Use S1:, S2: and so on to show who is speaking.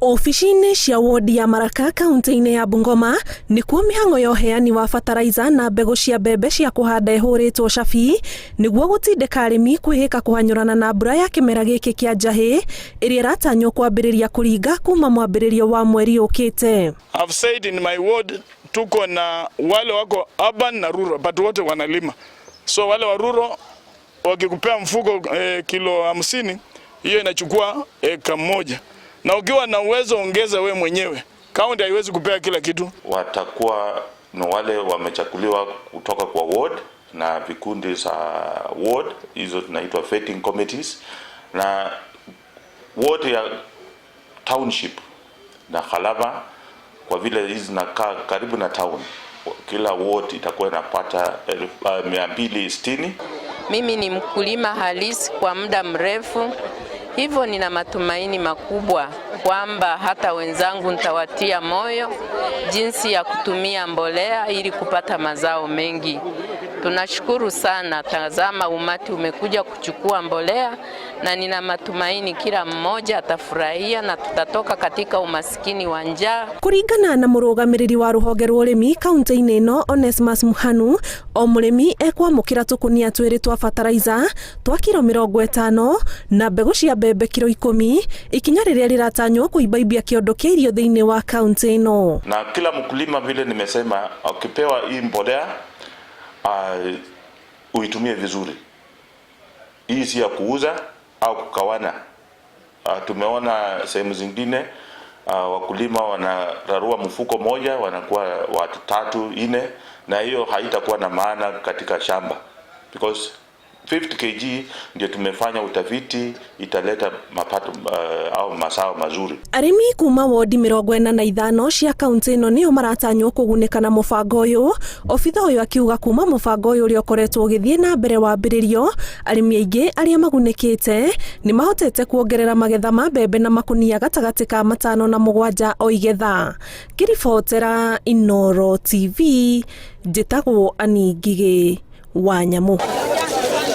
S1: Obici-inĩ cia wodi ya Maraka kaunti-inĩ ya Bungoma nĩkuo mĩhang'o ya ũheani wa bataraiza na mbegũ cia mbembe cia kũhanda ĩhũrĩtwo cabi nĩguo gũtindĩka arĩmi kwĩhĩka kũhanyũrana na mbura ya kĩmera gĩkĩ kĩa njahĩ ĩrĩa ĩratanywo kwambĩrĩria kũringa kuma mwambĩrĩrio wa mweri ũkĩte.
S2: I've said in my ward tuko na wale wako urban na rural but wote wanalima, so wale wa rural wakikupea mfuko kilo 50 hiyo inachukua eka moja, na ukiwa na uwezo ongeza we mwenyewe. Kaunti haiwezi kupea kila kitu.
S3: Watakuwa ni wale wamechaguliwa kutoka kwa ward na vikundi za ward hizo tunaitwa vetting committees, na ward ya township na Khalaba, kwa vile hizi zinakaa karibu na town, kila ward itakuwa inapata 260.
S4: Mimi ni mkulima halisi kwa muda mrefu, hivyo nina matumaini makubwa kwamba hata wenzangu nitawatia moyo jinsi ya kutumia mbolea ili kupata mazao mengi. Tunashukuru sana. Tazama, umati umekuja kuchukua mbolea na nina matumaini kila mmoja atafurahia na tutatoka katika umasikini wa njaa.
S1: Kũringana na mũrũgamĩrĩri wa rũhonge rwa ũrĩmi kaunti-inĩ ĩno Onesmus Muhanu, o mũrĩmi ekwamũkĩra tũkũnia twĩrĩ twa bataraiza twa kiro 50 na mbegũ cia mbembe kiro 10, ikinya rĩrĩa rĩratanywo kũimbaimbia kĩondo kĩa irio thĩinĩ wa kaunti ĩno.
S3: Na kila mkulima, vile nimesema, akipewa hii mbolea uitumie vizuri. Hii si ya kuuza au kugawana. Tumeona sehemu zingine wakulima wanararua mfuko moja, wanakuwa watu tatu nne, na hiyo haitakuwa na maana katika shamba because 50 kg ndio tumefanya utafiti italeta mapato au mazao mazuri.
S1: Arĩmi kuma wodi 45 cia kaunti ĩno nĩo maratanywo kũgunĩka na mũbango ũyũ. Obitha ũyũ akiuga kuma mũbango ũyũ ũrĩa ũkoretwo ũgĩthiĩ na mbere wambĩrĩrio, arĩmi aingĩ arĩa magunĩkĩte nĩ mahotete kuongerera magetha ma mbembe na makunia gatagatĩ ka 5 na 7 o igetha. Ngĩribotera Inooro TV, njĩtagwo Annie Ngigĩ wa Nyamũ.